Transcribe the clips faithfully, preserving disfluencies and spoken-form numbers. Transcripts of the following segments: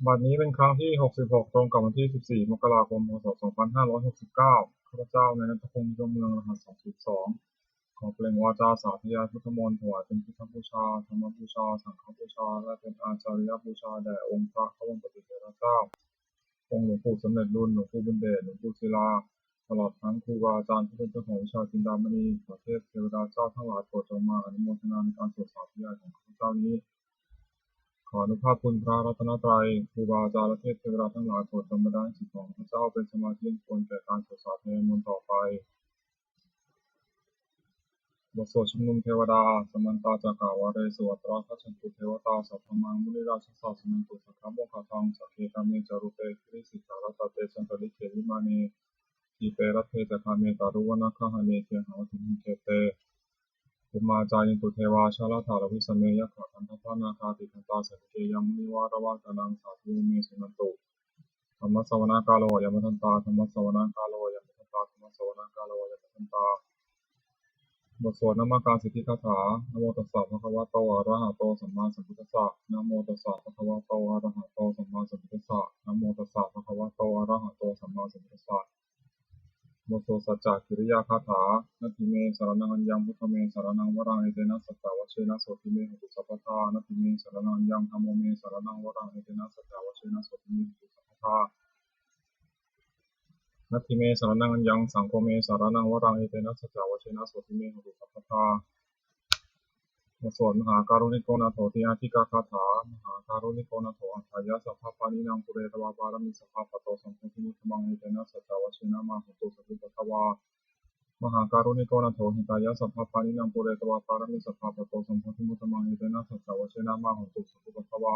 บัดนี้เป็นครั้งที่ หกสิบหก ตรงกับวันที่ สิบสี่ มกราคม พ.ศ. สองพันห้าร้อยหกสิบเก้า ข้าพเจ้า นายณัฐพงษ์ ยมเมือง รหัส สองศูนย์สอง ขอเปล่งวาจาสาธยายพุทธมนต์ ถวายเป็นพุทธบูชา ธรรมบูชา สังฆบูชา และเป็นอาจาริยบูชาแด่องค์พระควัมปติเถระเจ้า องค์หลวงปู่สำเร็จลุน หลวงปู่บุญเดช หลวงปู่ศิลา ตลอดทั้งครูบาอาจารย์ผู้เป็นเจ้าของวิชาจินดามณี ขอเทพเทวดาเจ้าทั้งหลายโปรดจงมาอนุโมทนาในการสวดสาธยายของข้าพเจ้านี้ ขออนุภาพคุณพระรัตนตรัย ครูบาอาจารย์และเทพเทวดาทั้งหลายโปรดจงบันดาลให้จิตของข้าพเจ้าเป็นสมาธิอันควรแก่การสวดสาธยายมนต์ต่อไป บทสวดชุมนุมเทวดา Samantā cakkavāḷesu atrāgacchantu devatā, saddhammaṃ munirājassa suṇantu saggamokkhadaṃ. Sagge kāme ca rūpe girisikharataṭe cantalikkhe vimāne, dīpe raṭṭhe ca gāme taruvanagahane gehavatthumhi khette, bhummā cāyantu devā jalathalavisame yakkhagandhabbanāgā, tiṭṭhantā santike yaṃ munivaravacanaṃ sādhavo me suṇantu. Dhammassavanakālo ayam bhadantā. Dhammassavanakālo ayam bhadantā. Dhammassavanakālo ayam bhadantā. บทสวดนมการสิทธิคาถา Namo tassa bhagavato arahato sammāsambuddhassa. Namo tassa bhagavato arahato sammāsambuddhassa. Namo tassa bhagavato arahato sammāsambuddhassa. บทสวดสัจจกิริยาคาถา Natthi me saraṇaṃ aññaṃ, buddho me saraṇaṃ varaṃ, etena saccavajjena sotthi me hotu sabbadā. Natthi me saraṇaṃ aññaṃ, dhammo me saraṇaṃ varaṃ, etena saccavajjena sotthi me hotu sabbadā. Natthi me saraṇaṃ aññaṃ, saṅgho me saraṇaṃ varaṃ, etena saccavajjena sotthi me hotu sabbadā. บทสวดมหาการุณิโกนาโถติอาทิกาคาถา Mahākāruṇiko nātho atthāya sabbapāṇinaṃ, pūretvā pāramī sabbā patto sambodhimuttamaṃ, etena saccavajjena mā hontu sabbupaddavā. Mahākāruṇiko nātho hitāya sabbapāṇinaṃ, pūretvā pāramī sabbā patto sambodhimuttamaṃ, etena saccavajjena mā hontu sabbupaddavā.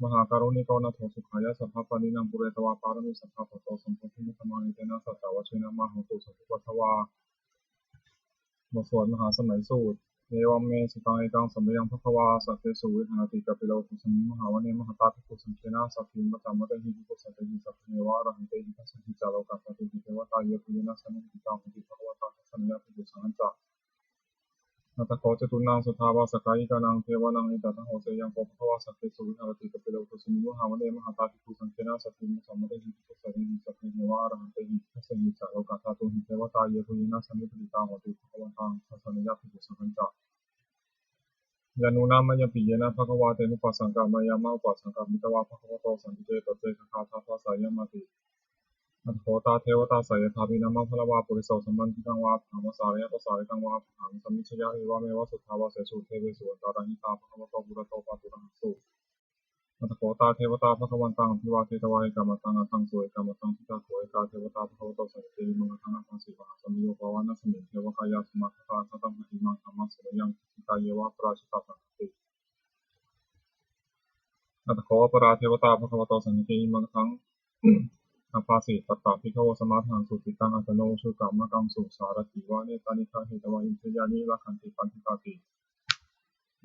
Mahākāruṇiko nātho sukhāya sabbapāṇinaṃ, pūretvā pāramī sabbā patto sambodhimuttamaṃ, etena saccavajjena mā hontu sabbupaddavā. บทสวดมหาสมัยสูตร Evaṃ me sutaṃ. Ekaṃ samayaṃ bhagavā sakkesu viharati kapilavatthusmiṃ mahāvane mahatā bhikkhusaṅghena saddhiṃ pañcamattehi bhikkhusatehi sabbeheva arahantehi. Dasahi ca lokadhātūhi devatā yebhuyyena sannipatitā honti bhagavatā dassanāya bhikkhusaṅghañca. Atha kho catunnaṃ suddhāvāsakāyikānaṃ devānaṃ etadahosi: Ayaṃ kho bhagavā sakkesu viharati kapilavatthusmiṃ mahāvane mahatā bhikkhusaṅghena saddhiṃ pañcamattehi bhikkhusatehi sabbeheva arahantehi. Dasahi ca lokadhātūhi devatā yebhuyyena sannipatitā honti bhagavatā dassanāya bhikkhusaṅghañca. Yannūna mayampi yena bhagavā tenupasaṅkameyyāma, upasaṅkamitvā bhagavato santike paccekagāthā bhāseyyāmāti. Atha kho tā devatā seyyathāpi nāma balavā puriso sammiñjitaṃ vā dhānaṃ sāriyapasāritaṃ vā abbhutaṃ sammiñjeyya, evameva suddhāvāsesu devesu antarahitā bhagavato purato pāturahaṃsu. Atha kho tā devatā bhagavantaṃ abhivādetvā ekamantaṃ aṭṭhaṃsu. Ekamantaṃ ṭhitā kho ekā devatā bhagavato santike imaṃ gāthaṃ abhāsi: Mahāsamayo pavanasmiṃ, devakāyā samāgatā; āgatamha imaṃ dhammasamayaṃ dakkhitāyeva aparājitasaṅghanti. Atha kho aparā devatā bhagavato santike imaṃ gāthaṃ abhāsi: Tatra bhikkhavo samādahaṃsu, cittaṃ attano ujukamakaṃsu; sārathīva nettāni gahetvā, indriyāni rakkhanti paṇḍitāti.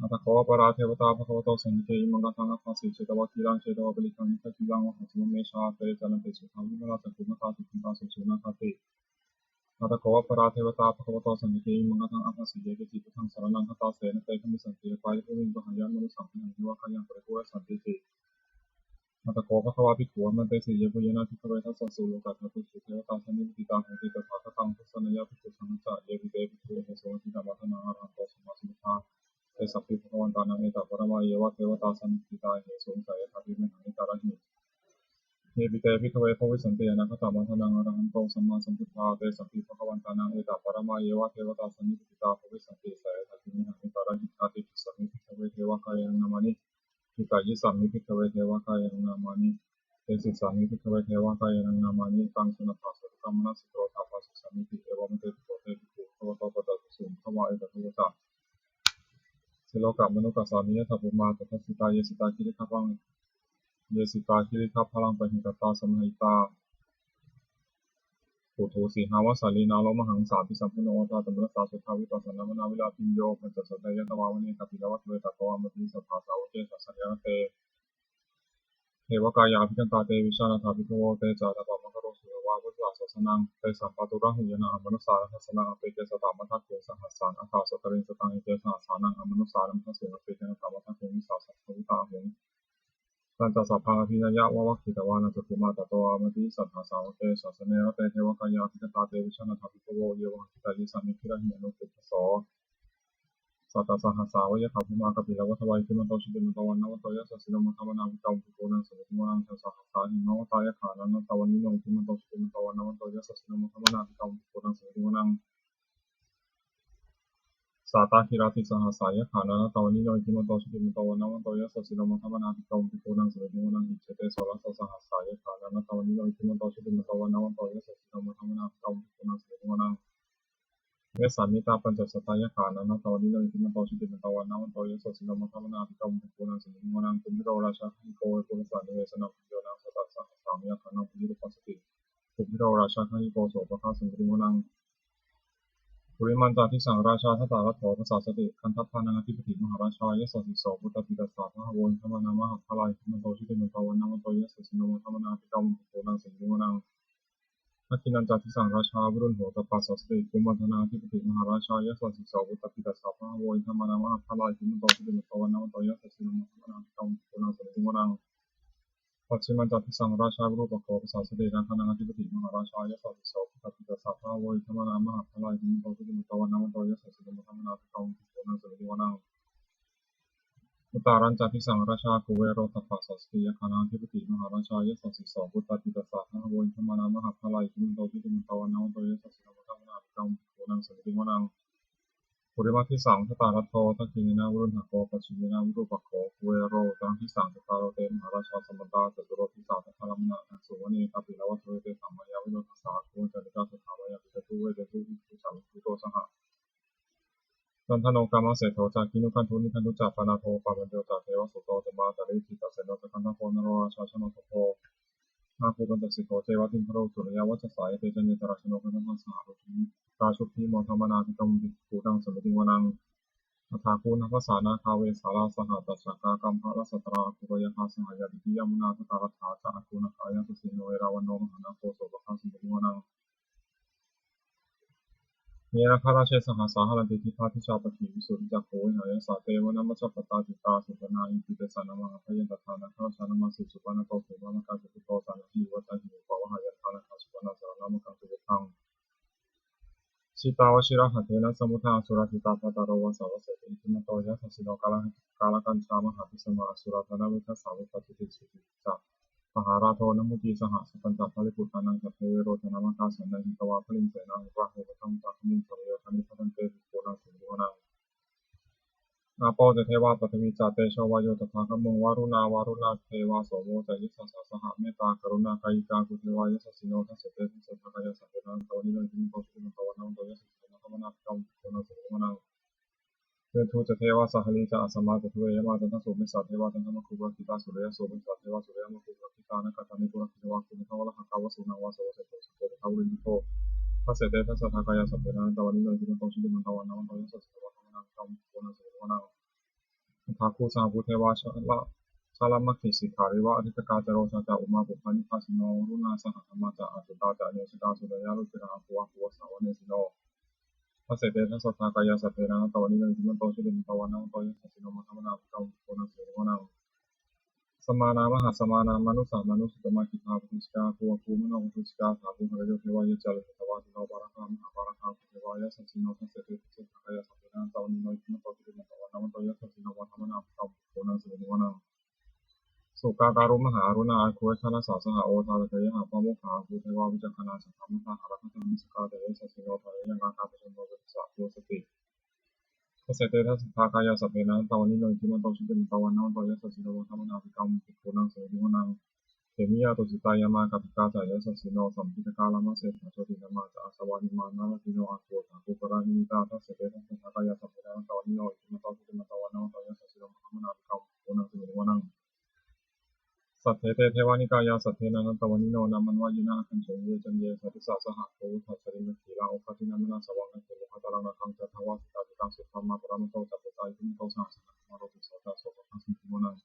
Atha kho aparā devatā bhagavato santike imaṃ gāthaṃ abhāsi: Chetvā khīlaṃ chetvā palighaṃ, indakhīlaṃ vāhaṃ samaṃ ejā; te caranti suddhā vimalā, cakkhumatā sudantā susunāgāti. Atha kho aparā devatā bhagavato santike imaṃ gāthaṃ abhāsi: Ye keci buddhaṃ saraṇaṃ gatāse, na te gamissanti apāyabhūmiṃ; pahāya mānusaṃ dehaṃ, devakāyaṃ paripūressantīti. Atha kho bhagavā bhikkhū āmantesi: Yebhuyyena bhikkhave dasasu lokadhātūsu devatā sannipatitā honti tathāgataṃ dassanāya bhikkhusaṅghañca. Yepi te bhikkhave ahesuṃ atītamaddhānaṃ arahanto sammāsambuddhā, tesampi bhagavantānaṃ etaparamāyeva devatā sannipatitā ahesuṃ, seyyathāpi mayhaṃ etarahi. Yepi te bhikkhave bhavissanti anāgatamaddhānaṃ arahanto sammāsambuddhā, tesampi bhagavantānaṃ etaparamāyeva devatā sannipatitā bhavissanti, seyyathāpi mayhaṃ etarahi. Ācikkhissāmi bhikkhave devakāyānaṃ nāmāni, kittayissāmi bhikkhave devakāyānaṃ nāmāni, desissāmi bhikkhave devakāyānaṃ nāmāni. Taṃ suṇātha sādhukaṃ manasikarotha bhāsissāmīti. Evamante bhikkhave bhikkhū bhagavato paccassosuṃ. Bhagavā etadavoca: Silokamanukassāmi, yattha bhummā tadassitā; ye sitā girigabbharaṃ, ye sitā girigabbharaṃ pahitattā samāhitā. Puthū sīhāva sallīnā, lomahaṃsābhisambhuno; odātamanasā suddhā, vippasannamanāvilā. Bhiyyo pañcasate ñatvā, vane kāpilavatthave; tato āmantayi satthā, sāvake sāsane rate. Devakāyā abhikkantā, te vijānātha bhikkhavo; te ca ātappamakaruṃ, sutvā buddhassa sāsanaṃ. Tesampāturahu ñāṇaṃ, amanussāna dassanaṃ; appeke satamaddakkhuṃ, sahassaṃ atha sattariṃ. Sataṃ eke sahassānaṃ, amanussānamaddasuṃ; appekenantamaddakkhuṃ, vīsaṃ sahassaṃ bhāsitaṃ ahuṃ. Tañca sabbaṃ abhiññāya vavakkhitvāna cakkhumā, tato āmantayi satthā sāvake sāsane rate. Devakāyā abhikkantā, te vijānātha bhikkhavo, ye vohaṃ kittayissāmi, girāhi anupubbaso. Sattasahassā va yakkhā, bhummā kāpilavatthavā, iddhimanto jutimanto, vaṇṇavanto yasassino, modamānā abhikkāmuṃ, bhikkhūnaṃ samitiṃ vanaṃ. Chasahassā hemavatā, yakkhā nānattavaṇṇino, iddhimanto jutimanto, vaṇṇavanto yasassino, modamānā abhikkāmuṃ, bhikkhūnaṃ samitiṃ vanaṃ. Sātāgirā tisahassā, yakkhā nānattavaṇṇino, iddhimanto jutimanto, vaṇṇavanto yasassino, modamānā abhikkāmuṃ, bhikkhūnaṃ samitiṃ vanaṃ. Iccete soḷasasahassā, yakkhā nānattavaṇṇino, iddhimanto jutimanto, vaṇṇavanto yasassino, modamānā abhikkāmuṃ, bhikkhūnaṃ samitiṃ vanaṃ. Vessāmittā pañcasatā, yakkhā nānattavaṇṇino, iddhimanto jutimanto, vaṇṇavanto yasassino, modamānā abhikkāmuṃ, bhikkhūnaṃ samitiṃ vanaṃ. Kumbhīro rājagahiko, vepullassa nivesanaṃ, bhiyyo naṃ satasahassaṃ, yakkhānaṃ payirupāsati. Kumbhīro rājagahiko, sopāga samitiṃ vanaṃ. Purimañca disaṃ rājā, dhataraṭṭho pasāsati, gandhabbānaṃ ādhipati, mahārājā yasassi so. Puttāpi tassa bahavo, indanāmā mahabbalā, iddhimanto jutimanto, vaṇṇavanto yasassino, modamānā abhikkāmuṃ, bhikkhūnaṃ samitiṃ vanaṃ. Dakkhiṇañca disaṃ rājā, virūḷho tappasāsati, kumbhaṇḍānaṃ ādhipati, mahārājā yasassi so. Puttāpi tassa bahavo, indanāmā mahabbalā, iddhimanto jutimanto, vaṇṇavanto yasassino, modamānā abhikkāmuṃ, bhikkhūnaṃ samitiṃ vanaṃ. Pacchimañca disaṃ rājā, virūpakkho pasāsati, nāgānaṃ ādhipati, mahārājā yasassi so. Puttāpi tassa bahavo, indanāmā mahabbalā, iddhimanto jutimanto, vaṇṇavanto yasassino, modamānā abhikkāmuṃ, bhikkhūnaṃ samitiṃ vanaṃ. Uttarañca disaṃ rājā, kuvero tappasāsati, yakkhānaṃ ādhipati, mahārājā yasassi so. Puttāpi tassa bahavo, indanāmā mahabbalā, iddhimanto jutimanto, vaṇṇavanto yasassino, modamānā abhikkāmuṃ, bhikkhūnaṃ samitiṃ vanaṃ. Purimaṃ disaṃ dhataraṭṭho, dakkhiṇena virūḷhako, pacchimena virūpakkho, kuvero uttaraṃ disaṃ. Cattāro te mahārājā, samantā caturo disā, daddallamānā aṭṭhaṃsu, vane kāpilavatthave. Tesaṃ māyāvino dāsā, āgū vañcanikā saṭhā, māyā vidantu vedantu, iddhū ca viṭuṭo saha. Candano kāmaseṭṭho ca, kinnughaṇḍu nighaṇḍu ca, panādo opamañño ca, devasūto ca mātali, cittaseno ca gandhabbo, naḷorājā janosabho, āgū pañcasikho ceva, timbarū suriyavacchasā. Ete caññe ca rājāno, gandhabbā saha rājubhi, modamānā abhikkāmuṃ, bhikkhūnaṃ samitiṃ vanaṃ. Athāgū nābhasā nāgā, vesālā sahatacchakā, kambalassatarā āgū, pāyāgā saha ñātibhi, yāmunā dhataraṭṭhā ca, āgū nāgā yasassino, erāvaṇo mahānāgo, sopāga samitiṃ vanaṃ. Ye nāgarāje sahasā haranti, dibbā dijā pakkhi visuddhacakkhū, vehāyasā te vanamajjhapattā, citrā supaṇṇā iti tesa nāmaṃ. Abhayantadā nāgarājānamāsi, supaṇṇato khemamakā, catuggho sānāsī iva candimā, pavehāyantā nāgā supaṇṇā, saraṇamakaṃsu buddhaṃ. Jitā vajirahatthena, samuddaṃ asurā sitā, bhātaro vāsavassete, iddhimanto yasassino, kālakañjā mahābhismā, asurā dānaveghasā, vepacitti sucitti ca, pahārādo namucī saha. Satañca baliputtānaṃ, sabbe verocanāmakā, sannayhitvā baliṃ senaṃ, rāhubhaddamupāgamuṃ, samayodāni bhaddante, bhikkhūnaṃ samitiṃ vanaṃ. Āpo ca devā paṭhavī ca, tejo vāyo tadāgamuṃ, varuṇā vāruṇā devā, somo ca yasasā saha. Mettākaruṇākāyikā āgū devā yasassino, dasete dasadhā kāyā, sabbe nānattavaṇṇino, iddhimanto jutimanto, vaṇṇavanto yasassino, modamānā abhikkāmuṃ, bhikkhūnaṃ samitiṃ vanaṃ. Veṇḍū ca devā sahalī ca, asamā ca duve yamā, candassūpanisā devā, candamāgū purakkhitā, suriyassūpanisā devā, suriyamāgū purakkhitā, nakkhattāni purakkhitvā, āgū nandavalāhakā, vasūnaṃ vāsavo seṭṭho, sito mettā munindigo. Dasete dasadhā kāyā, sabbe nānattavaṇṇino, iddhimanto jutimanto, vaṇṇavanto yasassino, modamānā abhikkāmuṃ, bhikkhūnaṃ samitiṃ vanaṃ. Athāgū sahabhū devā, jala- jalamaggisikhāriva, ariṭṭhakā ca rojā ca, ummāpupphanibhāsino, varuṇā sahadhammā ca, accutā ca anejakā, sūleyyarucirā āgū, āgū vāsavanesino. Dasete dasadhā kāyā, sabbe nānattavaṇṇino, iddhimanto jutimanto, vaṇṇavanto yasassino, modamānā abhikkāmuṃ, bhikkhūnaṃ samitiṃ vanaṃ. Samānā mahāsamānā, mānusā mānusuttamā, khiḍḍāpadūsikā āgū, āgū manopadūsikā. Athāgū harayo devā, ye ca lohitavāsino, pāragā mahāpāragā āgū devā yasassino. Dasete dasadhā kāyā, sabbe nānattavaṇṇino, iddhimanto jutimanto, vaṇṇavanto yasassino, modamānā abhikkāmuṃ, bhikkhūnaṃ samitiṃ vanaṃ. Sukkā karumhā aruṇā, āgū veghanasā saha. Odātagayhā pāmokkhā, āgū devā vicakkhaṇā, candamāgā hāragajā, missakā ca yasassino, thanayaṃ āga pajjunno ca, disa āgū āsati. Dasete dasadhā kāyā, sabbe nānattavaṇṇino, iddhimanto jutimanto, vaṇṇavanto yasassino, modamānā abhikkāmuṃ, bhikkhūnaṃ samitiṃ vanaṃ. Khemiyā tusitā yāmā, kaṭṭhakā ca yasassino, lambitakā lāmaseṭṭhā, jotināmā ca āsavā, nimmānaratino āgū, athāgū paranimmitā. Dasete dasadhā kāyā, sabbe nānattavaṇṇino, iddhimanto jutimanto, vaṇṇavanto yasassino, modamānā abhikkāmuṃ, bhikkhūnaṃ samitiṃ vanaṃ. Saṭṭhete devanikāyā, sabbe nānattavaṇṇino, nāmanvayena āgañchuṃ, ye caññe sadisā saha. Pavutthajātimakkhīlaṃ, oghatiṇṇamanāsavaṃ, dakkhemoghataraṃ nāgaṃ, candaṃva suddhadittāṃ, subrahmā paramatto ca, puttā iddhimato saha. Sandaddhikumāro tisso ca, sopāga samitiṃ vanaṃ.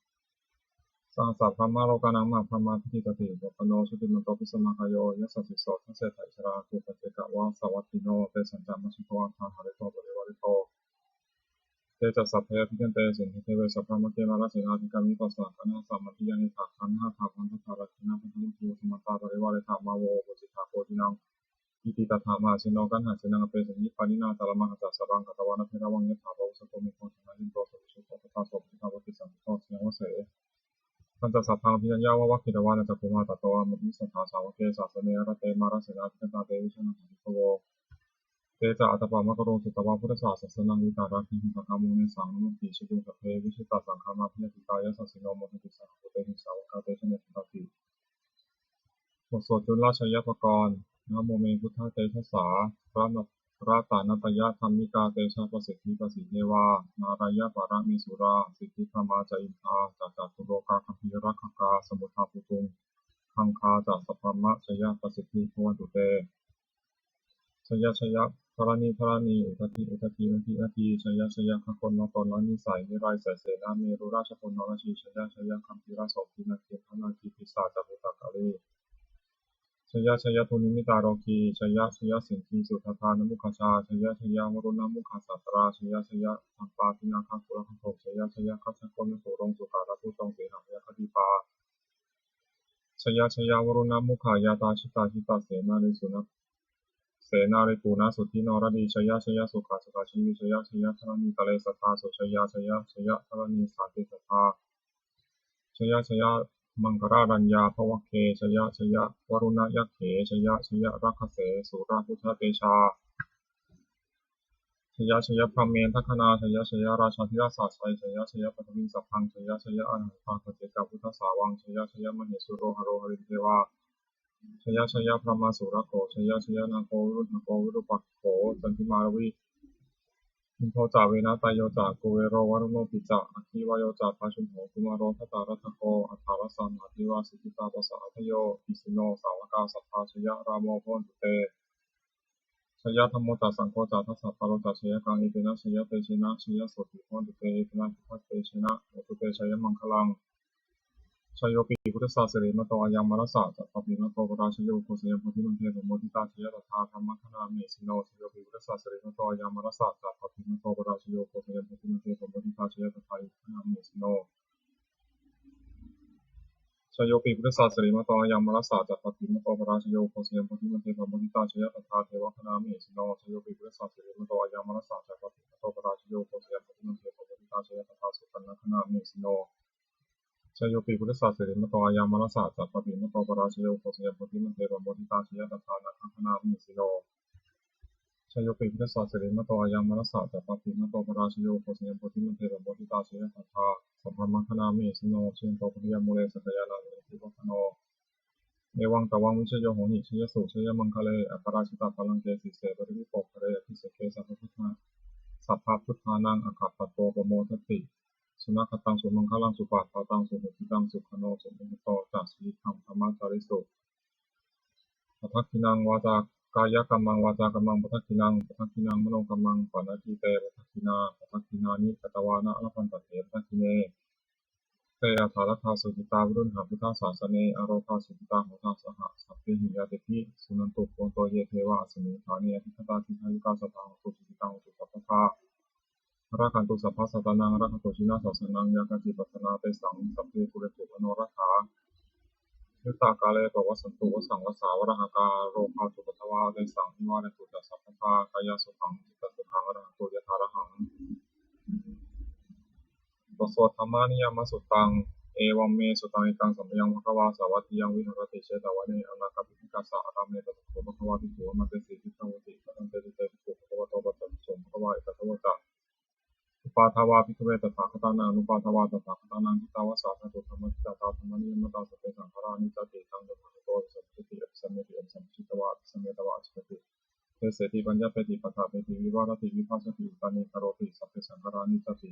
Sahassabrahmalokānaṃ, mahābrahmābhitiṭṭhati, upapanno jutimanto, bhismākāyo yasassi so. Dasettha issarā āgū, paccekavasavattino, tesañca majjhato āga, hārito parivārito. Te ca sabbe abhikkante sainde deve sabrahmake mārasenā abhikkāmi. Passa kaṇhassa mandiyaṃ yathā kaṇhassa mandavalāhakā. Dassanātha buddhamuttamaṃ samantā parivāretha māra vippacittaṃ. Koci naṃ itthitatha mahāseno kaṇhasenaṃ apesayi. Pāṇinā talamāhacca saraṃ katvāna bheravaṃ. Yathā pāvussako megho thanayanto savijjuko. Tadā so paccudāvatti saṅkuddho asayaṃvase. Tañca sabbaṃ abhiññāya vavakkhitvāna cakkhumā tato āmantayi satthā sāvake sāsane rate. Mārasenā abhikkantā te vijānātha bhikkhavo. Te ca ātappamakaruṃ sutvā buddhassa sāsanaṃ. Vītarāgehi saṅghamohaṃ nesaṃ namatthu. Jaññā sabbe vijitasaṅgāmā bhayātītā yasassino. Modanti saha bhūtehi sāvakā te janesutāti. บทสวดจุลชัยปกรณ์ Namo me buddhatejasā ratanattayadhammikā tejapasiddhi pasīdevā nārāyaparamesurā siddhibrahmā ca indā ca catulokagambhīrakkhakā samuddā bhūtuṃ gaṅgā ca sabrahmajayapasiddhi bhavantu te. Jaya jaya dharaṇi dharaṇī udadhi udadhī nadi nadī. Jaya jaya gaganalatanalanisai nirayasai sena merurājabalanarajī. Jaya jaya gambhīrasobhī nāgī nāgī pisāca bhūtakālī. Jaya jaya dunnimittarogī. Jaya jaya siṅgī sudaṭṭhānamukhajā. Jaya jaya varuṇṇamukhasātrā. Jaya jaya tampādināgakulagantho. Jaya jaya gajjagannasūrong sūkarabhujaṅ sīhabyagghadīpā. Jaya jaya varuṇṇamukhayātrā. Jita jita senārī suna senārī puna suddhi naradī. Jaya jaya sukhā sukhā jīvī. Jaya jaya dharaṇītale sadā sujayā. Jaya jaya dharaṇī sānti sadā. Jaya jaya maṅkararaññā bhavagge. Jaya jaya varuṇṇayakkhe. Jaya jaya rakkhase surabhujatejā. Jaya jaya brahmendagaṇā. Jaya jaya rājādhirājasājjai. Jaya jaya paṭhaviṃ sabbaṃ. Jaya jaya arahantā paccekabuddhasāvaṃ. Jaya jaya mahesuro haro harindevā. Jaya jaya brahmā surakkho. Jaya jaya nāgo viruḷhako virūpakkho candimā ravi. Indo ca venateyyo ca kuvero varuṇopi ca. Aggi vāyo ca pājuṇho kumāro dhataraṭṭhako. Aṭṭhārasa mahādevā siddhitāpasa-ādayo isino sāvakā sabbe jaya rāmo bhavantu te. Jaya dhammo ca saṅgho ca dasapālo ca jayakaṃ. Etena jayatejena jayasotthī bhavantu te. Etena buddhatejena hotu te jayamaṅgalaṃ. Jayopi buddhassa sirīmato ayaṃ mārassa ca pāpimato parājayo. Ugghosayaṃ bodhimaṇḍe pamoditā jaya tadā brahmagaṇā mahesino. Jayopi buddhassa sirīmato ayaṃ mārassa ca pāpimato parājayo. Ugghosayaṃ bodhimaṇḍe pamoditā jaya tadā yamagaṇā mahesino. Jayopi buddhassa sirīmato ayaṃ mārassa ca pāpimato parājayo. Ugghosayaṃ bodhimaṇḍe pamoditā jaya tadā devagaṇā mahesino. Jayopi buddhassa sirīmato ayaṃ mārassa ca pāpimato parājayo. Ugghosayaṃ bodhimaṇḍe pamoditā jaya tadā supaṇṇagaṇā mahesino. Jayopi buddhassa sirīmato ayaṃ mārassa ca pāpimato parājayo. Ugghosayaṃ bodhimaṇḍe pamoditā jaya tadā nāgagaṇā mahesino. Jayopi buddhassa sirīmato ayaṃ mārassa ca pāpimato parājayo. Ugghosayaṃ bodhimaṇḍe pamoditā jaya tadā sabrahmagaṇā mahesino. Jayanto bodhiyā mūle sakyānaṃ nandivaḍḍhano. Evaṃ tvaṃ vijayo hohi jayassu jayamaṅgale. Aparājitapallaṅke sīse paṭhavipokkhare abhiseke sabbabuddhā sabbabuddhānaṃ aggappatto pamodati. Sunakkhattaṃ sumaṅgalaṃ supabhātaṃ suhuṭṭhitaṃ sukhaṇo sumuhutto ca suyiṭṭhaṃ brahmacārisu. Padakkhiṇaṃ vācā kāyakammaṃ vācākammaṃ padakkhiṇaṃ padakkhiṇaṃ manokammaṃ paṇidhī te padakkhiṇā. Padakkhiṇāni katvāna labhantatthe padakkhiṇe. Te atthaladdhā sukhitā viruḷhā buddhasāsane arogā sukhitā hotha saha sabbehi ñātibhi. Suṇantu bhonto ye devā asmiṃ ṭhāne adhigatā dīghāyukā sadā hontu sukhitā hontu sabbadā. Rakkhantu sabbasattānaṃ rakkhantu jinasāsanaṃ yā kāci patthanā tesaṃ sabbe pūrentu manorathā. Yuttakāle pavassantu vassaṃ vassā valāhakā arogā cupaddavā tesaṃ nivārentu ca sabbadā. Kāyasukhaṃ cittisukhaṃ arahantu yathārahaṃ. บทสวด Dhammaniyāmasuttaṃ. Evaṃ me sutaṃ. Ekaṃ samayaṃ bhagavā sāvatthiyaṃ viharati jetavane anāthapiṇḍikassa ārāme. Tatra kho bhagavā bhikkhū āmantesi. Bhikkhavoti. Bhadanteti te bhikkhū bhagavato paccassosuṃ. Bhagavā etadavoca. Uppādā vā bhikkhave tathāgatānaṃ anuppādā vā tathāgatānaṃ ṭhitāva sā dhātu dhammaṭṭhitatā dhammaniyāmatā. Sabbe saṅkhārā aniccāti. Taṃ tathāgato abhisambujjhati abhisameti abhisambujjhitvā abhisametvā ācikkhati deseti paññapeti paṭṭhapeti vivarati vibhajati uttānīkaroti. Sabbe saṅkhārā aniccāti.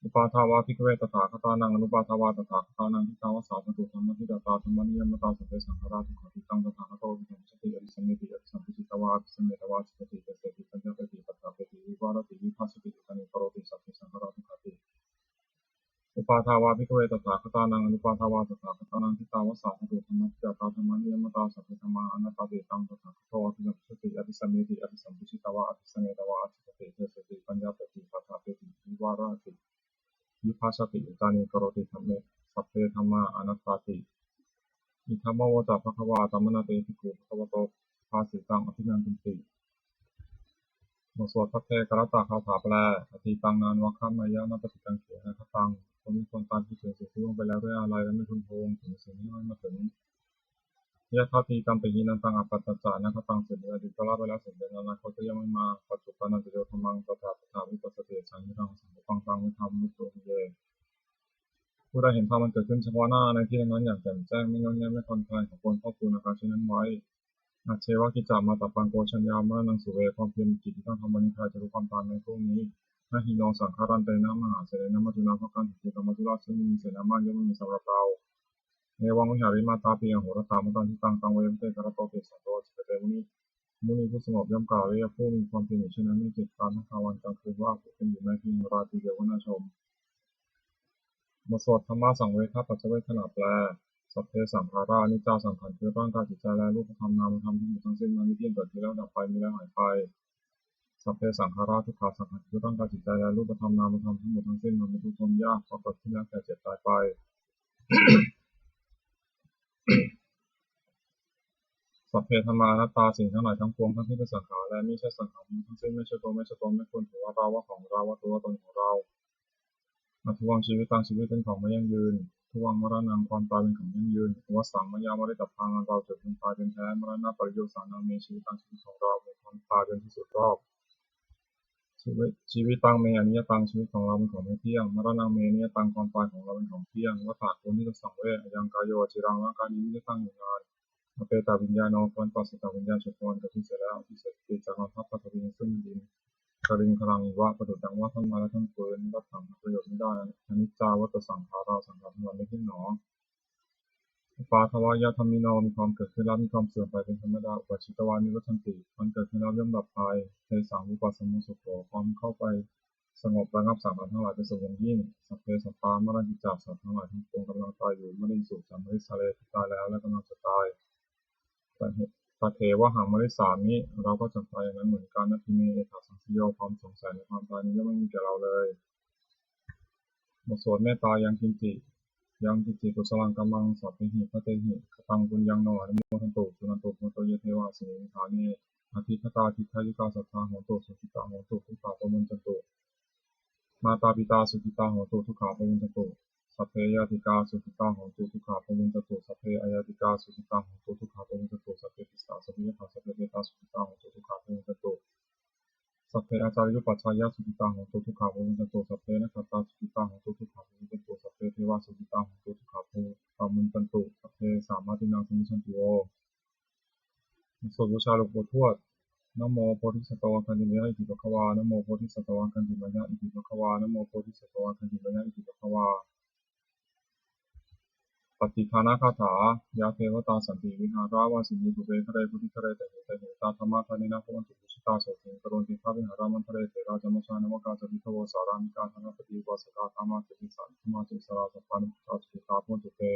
Uppādā vā bhikkhave tathāgatānaṃ anuppādā vā tathāgatānaṃ ṭhitāva sā dhātu dhammaṭṭhitatā dhammaniyāmatā. Sabbe saṅkhārā dukkhāti. Taṃ tathāgato abhisambujjhati abhisameti abhisambujjhitvā abhisametvā ācikkhati deseti paññapeti paṭṭhapeti vivarati vibhajati uttānīkaroti. Sabbe saṅkhārā dukkhāti. Uppādā vā bhikkhave tathāgatānaṃ anuppādā vā tathāgatānaṃ ṭhitāva sā dhātu dhammaṭṭhitatā dhammaniyāmatā. Sabbe dhammā anattāti. Taṃ tathāgato abhisambujjhati abhisameti abhisambujjhitvā abhisametvā ācikkhati deseti paññapeti paṭṭha viharati vibhajati uttānīkaroti dhamme sabbe dhammā anattāti. Idamavoca bhagavā. Attamanā te bhikkhū bhagavato bhāsitaṃ abhinandunti. บทสวดภัทเทกรัตตคาถาแปล Atītaṃ nānvāgameyya nappaṭikaṅkhe anāgataṃ. คนไม่ควรตามคิดถึงสิ่งที่ล่วงไปแล้วด้วยอาลัย และไม่พึงพะวงถึงสิ่งที่ยังไม่มาถึง Yadatītampahīnantaṃ appattañca anāgataṃ. สิ่งในอดีตก็ละไปแล้ว สิ่งเป็นอนาคตก็ยังไม่มา Paccuppannañca yo dhammaṃ tattha tattha vipassati asaṃhiraṃ asaṅkuppaṃ taṃ viddhā manussūpaye. ผู้ใดเห็นธรรมอันเกิดขึ้นเฉพาะหน้าในที่นั้นๆอย่างแจ่มแจ้ง ไม่ง่อนแง่นไม่คลอนแคลน เขาควรพอกพูนอาการเช่นนั้นไว้ Ajjeva kiccamātappaṃ ko jaññā maraṇaṃ suve. ความเพียรเป็นกิจที่ต้องทำวันนี้ ใครจะรู้ความตายแม้พรุ่งนี้ Na hi no saṅgarantena mahāsenena maccunā bhagantā. การต่อสู้กับมัจจุราชซึ่งมีเสนามากย่อมไม่มีสำหรับเรา Evaṃ vihārimātāpiṃ ahorattamatanditaṃ. Taṃ ve bhaddekarattoti santo ācikkhate muni. มุนีผู้สงบย่อมกล่าวเรียกผู้มีความเพียรอยู่เช่นนั้น ไม่เกียจคร้านทั้งกลางวันกลางคืนว่า ผู้เป็นอยู่ในเพียงราตรีเดียวก็น่าชม บทสวดธัมมสังเวคปัจจเวกขณาแปล Sabbe saṅkhārā aniccā. สังขารคือร่างกายจิตใจและรูปธรรมนามธรรมทั้งหมดทั้งสิ้น มันไม่เที่ยง เกิดขึ้นแล้วดับไป มีแล้วหายไป Sabbe saṅkhārā dukkhā. สังขารคือร่างกายจิตใจและรูปธรรมนามธรรมทั้งหมดทั้งสิ้น มันเป็นทุกข์ทนยาก เพราะเกิดขึ้นแล้วแก่เจ็บตายไป Sabbe dhammā anattā. สิ่งทั้งหลายทั้งปวงทั้งที่เป็นสังขารและมิใช่สังขารทั้งสิ้น ไม่ใช่ตัวไม่ใช่ตน ไม่ควรถือว่าเราว่าของเราว่าตัวว่าตนของเรา Addhuvaṃ jīvitaṃ. ชีวิตเป็นของไม่ยั่งยืน Dhuvaṃ maraṇaṃ. ความตายเป็นของยั่งยืน Avassaṃ mayā maritabbaṃ. อันเราจะพึงตายเป็นแท้ Maraṇapariyosānaṃ me jīvitaṃ. ชีวิตของเรามีความตายเป็นที่สุดรอบ Jīvi- jīvitaṃ me aniyataṃ. ชีวิตของเราเป็นของไม่เที่ยง Maraṇaṃ me niyataṃ. ความตายของเราเป็นของเที่ยง Vata ควรที่จะสังเวช Ayaṃ kāyo aciraṃ arakaṃ. นี้มิได้ตั้งอยู่นาน Apetaviññāṇo. ครั้นปราศจากวิญญาณ ฉัตตาวัน เกิดขึ้นเสร็จแล้ว Adhisessati cāgaṃ. ทับปฐพีซึ่งดิน Kaliṅgaraṃ iva. ประดุจดังว่าท่อนไม้และท่อนฟืน Laddhaṃ หาประโยชน์ไม่ได้ Aniccā vata saṅkhārā. สังขารทั้งหลายไม่เที่ยงหนอ Uppādavayadhammino. มีความเกิดขึ้นแล้วมีความเสื่อมไปเป็นธรรมดา Uppajjitvā nivajjanti. มันเกิดขึ้นแล้วย่อมดับไป Tesaṃ vūpasamo sukho. ความเข้าไปสงบระงับสังขารทั้งหลายเป็นสุขอย่างยิ่ง Sabbe sattā maranti ca. สัตว์ทั้งหลายทั้งปวงกำลังตายอยู่ Mariṃsu ca marissare. ที่ตายแล้วและกำลังจะตาย Tathevāhaṃ marissāmi. เราก็จักตายอย่างนั้นเหมือนกัน Natthi me ettha saṃsayo. ความสงสัยในความตายนี้ย่อมไม่มีแก่เราเลย บทสวดเมตตา Yaṃ kiñci yaṃ kiñci kusalaṃ kammaṃ sabbehi katehi kataṃ puññaṃ no anumodantu, suṇantu bhonto ye devā asmiṃ ṭhāne adhigatā, dīghāyukā sadā hontu, sukhitā hontu, dukkhā pamuñcantu. Mātā pitā sukhitā hontu, dukkhā pamuñcantu. Sabbe ñātikā sukhitā hontu, dukkhā pamuñcantu. Sabbe aññātikā sukhitā hontu, dukkhā pamuñcantu. Sabbe pisā sabbe yattā sabbe petā sukhitā hontu, dukkhā pamuñcantu. Sabbe ācariyupajjhāyā sukhitā hontu, dukkhā pamuñcantu. Sabbe nakkhattā sukhitā hontu, dukkhā pamuñcantu. Sabbe devā sukhitā hontu, dukkhā pamuñcantu. Sabbasampattīnaṃ samijjhantu vo. สวดบูชาหลวงปู่ทวด Namo bodhisatto āgantimāya iti bhagavā. Namo bodhisatto āgantimāya iti bhagavā. Namo bodhisatto āgantimāya iti bhagavā. Pattidānagāthā. Yā devatā santi vihāravāsinī, thūpe ghare bodhighare tahiṃ tahiṃ, tā dhammadānena bhavantu pūjitā, sotthiṃ karontedha vihāramaṇḍale. Therā ca majjhā navakā ca bhikkhavo, sārāmikā dānapatī upāsakā, gāmā ca desā nigamā ca issarā, sappāṇabhūtā sukhitā bhavantu te.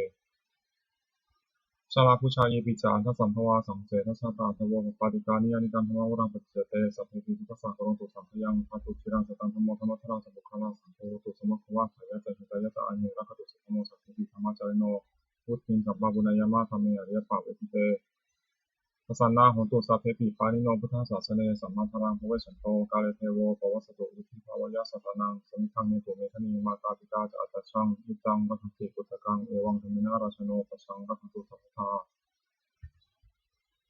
Jalābujā yepi ca aṇḍasambhavā, saṃsedajātā athavopapātikā, niyyānikaṃ dhammavaraṃ paṭicca te, sabbepi bhavissaṃ karontu sabbayaṃ. Ṭhātu ciraṃ sataṃ dhammo, dhammaddharā ca puggalā, saṅgho hotu samaggo va, atthāya ca hitāya ca. Amhe rakkhatu saddhammo, sabbepi dhammacārino, vuḍḍhiṃ sampāpuṇeyyāma, dhamme ariyappavedite. Pasannā hontu sabbepi, pāṇino buddhasāsane, sammā dhāraṃ pavecchanto, kāle devo pavassatu, vuḍḍhibhāvāya sattānaṃ, samiddhaṃ netu medaniṃ. Mātā pitā ca atrajaṃ, niccaṃ rakkhanti puttakaṃ, evaṃ dhammena rājāno, pajaṃ rakkhantu sabbadā.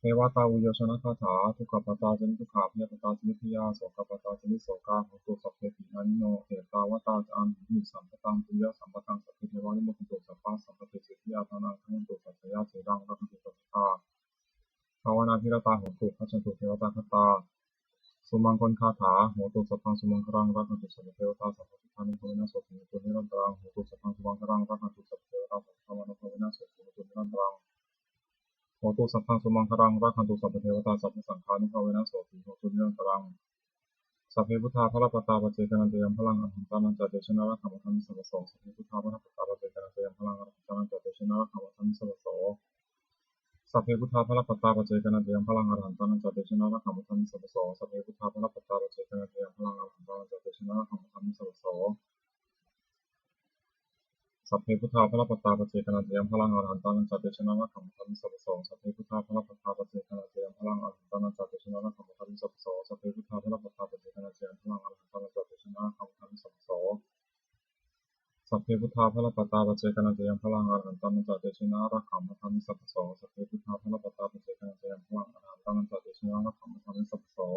Devatāuyyojanagāthā. Dukkhappattā ca niddukkhā, bhayappattā ca nibbhayā, sokappattā ca nissokā, hontu sabbepi pāṇino. Ettāvatā ca amhehi, sambhataṃ puññasampadaṃ, sabbe devānumodantu, sabbasampattisiddhiyā. Dānaṃ dadantu saddhāya, sīlaṃ rakkhantu sabbadā, bhāvanābhiratā hontu, gacchantu devatāgatā. Sumaṅgalagāthā. Hotu sabbaṃ sumaṅgalaṃ, rakkhantu sabbadevatā, sabbabuddhānubhāvena sotthī hontu nirantaraṃ. Hotu sabbaṃ sumaṅgalaṃ, rakkhantu sabbadevatā, sabbadhammānubhāvena sotthī hontu nirantaraṃ. Hotu sabbaṃ sumaṅgalaṃ, rakkhantu sabbadevatā, sabbasaṅghānubhāvena sotthī hontu nirantaraṃ. Sabbe buddhā balappattā, paccekānañca yaṃ balaṃ, arahantānañca tejena, rakkhaṃ bandhāmi sabbaso. Sabbe buddhā balappattā, paccekānañca yaṃ balaṃ, arahantānañca tejena, rakkhaṃ bandhāmi sabbaso. Sabbe buddhā balappattā, paccekānañca yaṃ balaṃ, arahantānañca tejena, rakkhaṃ bandhāmi sabbaso. Sabbe buddhā balappattā, paccekānañca yaṃ balaṃ, arahantānañca tejena, rakkhaṃ bandhāmi sabbaso. Sabbe buddhā balappattā paccekānañca yaṃ balaṃ arahantānañca tejena rakkhaṃ bandhāmi sabbaso. Sabbe buddhā balappattā paccekānañca yaṃ balaṃ arahantānañca tejena rakkhaṃ bandhāmi sabbaso. Sabbe buddhā balappattā paccekānañca yaṃ balaṃ arahantānañca tejena rakkhaṃ bandhāmi sabbaso. Sabbe buddhā balappattā paccekānañca yaṃ balaṃ arahantānañca tejena rakkhaṃ bandhāmi sabbaso. Sabbe buddhā balappattā paccekānañca yaṃ balaṃ arahantānañca tejena rakkhaṃ bandhāmi sabbaso.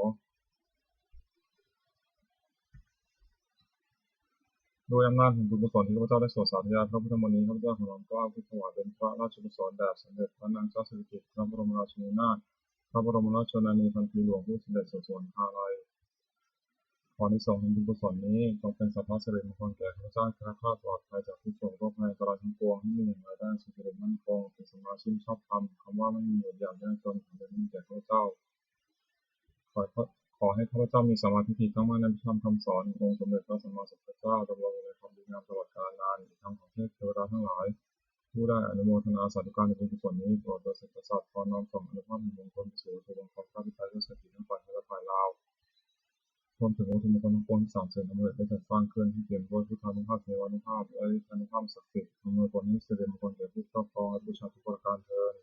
ด้วยอำนาจแห่งบุญกุศลที่ข้าพเจ้าได้สวดสาธยายพระพุทธมนต์นี้ ข้าพเจ้าขอน้อมเกล้าขึ้นถวายเป็นพระราชกุศลแด่สมเด็จพระนางเจ้าสิริกิติ์ พระบรมราชินีนาถ พระบรมราชชนนีพันปีหลวง ผู้เสด็จสู่สวรรคาลัย ขออานิสงส์แห่งบุญกุศลนี้จงเป็นสัพพะสิริมงคลแก่ข้าพเจ้า แคล้วคลาดปลอดภัยจากทุกข์โศกโรคภัยอันตรายทั้งปวง ให้มีหนึ่งรายได้สุจริตมั่นคง เป็นสมมาอาชีพชอบธรรม คำว่าไม่มีอดอยากยากจน ขออย่ามีแก่ข้าพเจ้า ขอขอให้ข้าพเจ้ามีสัมมาทิฏฐิตั้งมั่นในพระธรรมคำสอนขององค์สมเด็จพระสัมมาสัมพุทธเจ้า ดำรงอยู่ในความดีงามตลอดกาลนาน อีกทั้งขอเทพเทวดาทั้งหลาย ผู้ได้อนุโมทนาสาธุการในบุญกุศลนี้ โปรดโดยเสด็จประสาทพรน้อมส่งอานุภาพแห่งมงคลไปสู่วัตถุมงคลพระพิไทยยอดเศรษฐีทั้งฝ่ายไทยและฝ่ายลาว รวมถึงวัตถุมงคลทั้งปวงที่สามเสนสำเร็จได้จัดสร้างขึ้น ให้เปี่ยมด้วยพุทธานุภาพ เทวานุภาพ และฤทธานุภาพศักดิ์สิทธิ์ อำนวยผลให้สิริมงคลแก่ผู้ครอบครองและบูชาทุกประการเทอญ